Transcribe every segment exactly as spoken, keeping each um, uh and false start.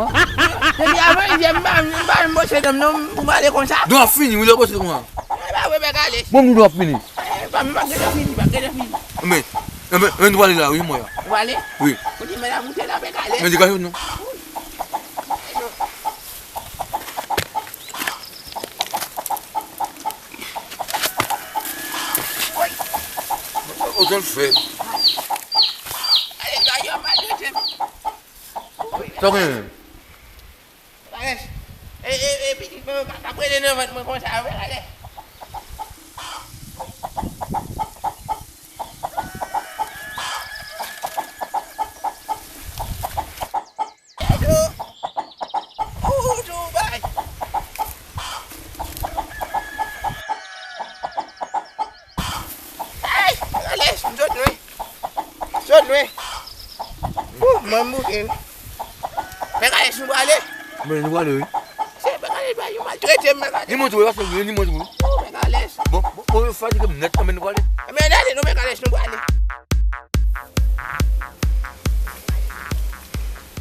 mwen. Depi avan yè, m pa, m pa janm bwose dan m non, pou m ale konsa. Dan w ap fini, wi, lè w bwose konsa. Mwen pa vre, Pè Kalès. Bon, m di w ap fini. Eh, pa, m pa gentan fini, pa gentan fini. Men, men, men, nou pale la, wi, mwen la. Ou pale? Wi. Kote medam ou te la, Pè Kalès? Men, di gayon non. Otan l fè. Ale, gayon, pa trete m. Sa w genyen? Kalès. E, e, e, pitit mwen yo k ap rele nan vant mwen konsa, yo, Kalès. Edo! Ou, ou, ou bay! Ay! Kalès, m sot lwen. M sot lwen. Ou, mwen m bouke wi. Pè Kalès, nou prale? Men nou prale, wi. Se Pè Kalès, bay, yo maltrete m, Pè Kalès. Ni mwen tou, wi, paske ni mwen tou, wi. Ou, Pè Kalès. Bon, bon, bon, yo fatige m nèt, men nou prale. Men ale non, Pè Kalès, nou prale.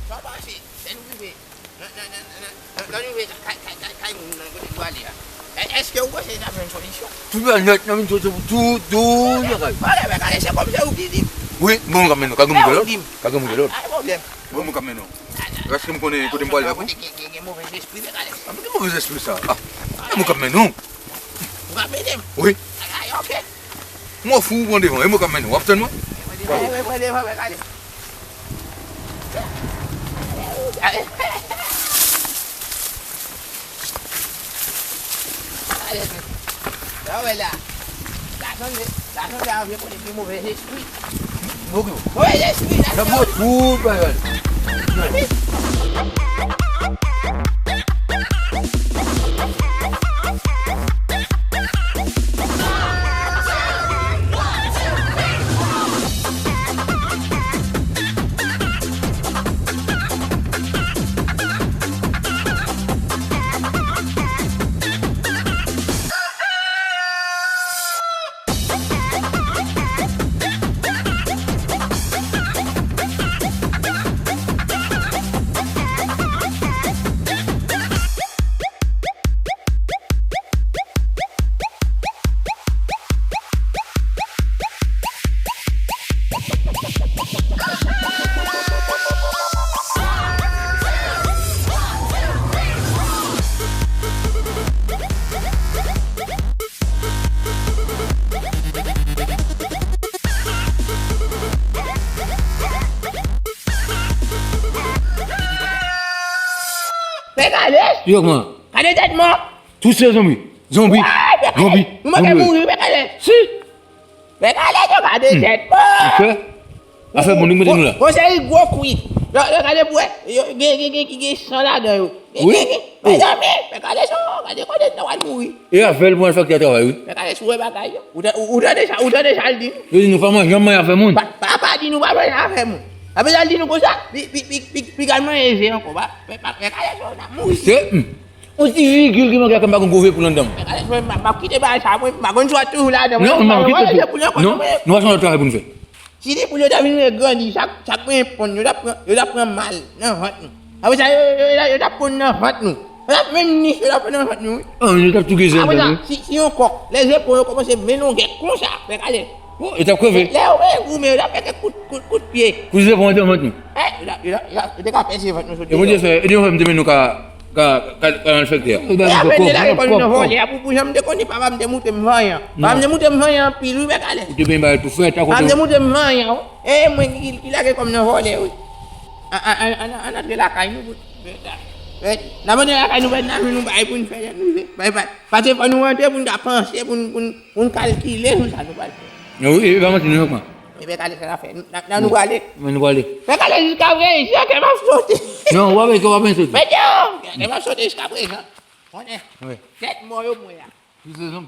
Sa w panse? Lè nou rive nan, nan, nan, nan, nan, lè nou rive kay, kay, kay, kay moun nan kote nou ale a, è-, èske ou panse n ap jwenn solisyon? Tout bagay nèt, n ap vin tout, tout, tout bagay. Ok, men gade, se kòm se ou ki di m. Wi, bon, m ka mennen w. Ka gen moun ki lòt? Ka gen moun ki lòt? Pa gen pwoblèm. Bon, m ka mennen w. Èske m konnen kote m prale a pou? Gen, gen, gen movèz espri, men gade. A, men ki movèz espri sa? A, e mwen k ap mennen w. Ou ka mennen m? Wi. A, ok. Mwen fou, ou pran devan. E mwen k ap mennen w. W ap tann mwen? Mwen devan, mwen devan, mwen gade. Sa w wè la? Gason de, gason de a vle konnen ki movèz espri. Move lespri, la. Tout bagay. Men gade! Yo, kòman? Gade tèt mò! Tout se zonbi. Zonbi. Zonbi. Mwen te mouri, men gade! Si! Men gade, yo gade tèt mò! Afè? Afè moun, mwen te nou la. Gon seri gwo kwit. Yo, yo gade pou wè. Yo, gen, gen, gen, gen, gen san ladan yo. Gen, gen, gen. Mezanmi, men gade sa, gade kote nou al mouri. E avè l pou al fè travay, wi. Men gade si w wè bagay yo. Ou ta-, ou, ou tande sa, ou tande sa l di nou? Yo di nou pa manje, janm manje afè moun. Pa, pa, pa di nou pa manje afè moun. Apre sa l di nou konsa, pi, pi, pi, pi, pi kal manje je ankò, pa, men, pa, men gade sa, n ap mouri. Se, hmm. Yon ti vigil ki manke ak m pa gon gwo vye poul anndan m. Men gade sa, m ap, m ap kite bagay sa, mwen, m pa konn si w ap toujou ladan, mwen. Non, m pa kite tou. Non, nou pa gen lòt travay pou n fè. Si ti poul yo ta vin regrandi, chak, chak mwen ponn, yo t ap pran, yo t ap pran mal nan vant nou. Apre sa, yo, yo, yo, yo t ap ponn nan vant nou. Yo t ap menm nich, yo t ap pran nan vant nou, wi. Ah, yo t ap tou gen zèl. Apre sa, si, si yon kòk, lè zepon yo kòmanse men longè konsa, men gade. Oh, yo t ap kreve. Lè yo wè goumen, yo t ap fè kèk kout, kout, kout pye. Kou se pran de vant nou. Eh, yo t ap, yo t ap, yo t ap, yo te ka pèse vant nou sou. E Bondye fè, e Bondye fè m te mennen nou ka, ka, ka, ka malfektè a. Yo ba nou kòb, kòb, kòb. Vòlè a pou, pou jan m te konnen, papa m te moute m vanyan. Papa m te moute m vanyan anpil, wi, bèk alè. Ou te benyen bagay tou frèt, a kote. Papa m te moute m vanyan, wi. E mwen ki, ki lage kòm nan vòlè, wi. An, an, an, an, an antre lakay nou, pou, n ap antre lakay nou, bay nan nou bay pou n fè, nou fè, bay, bay. Paske fò nou antre pou n ka panse, pou n, pou n, pou n kalkile sou sa nou pral fè. Non, wi, e pa manti, nou konprann. E bèk alè sa n ap fè. N ap, n ap, nou prale. Men nou prale. Bèk alè jiska prezan, kè m ap sote. Non, w ap, w ap sote. Men non, kè m ap sote jiska prezan. Konnen. Wi. Tèt mò yo mwen a.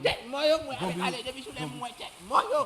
Tèt mò yo mwen a. Bèk alè, depi sou lè mwen tèt mò yo.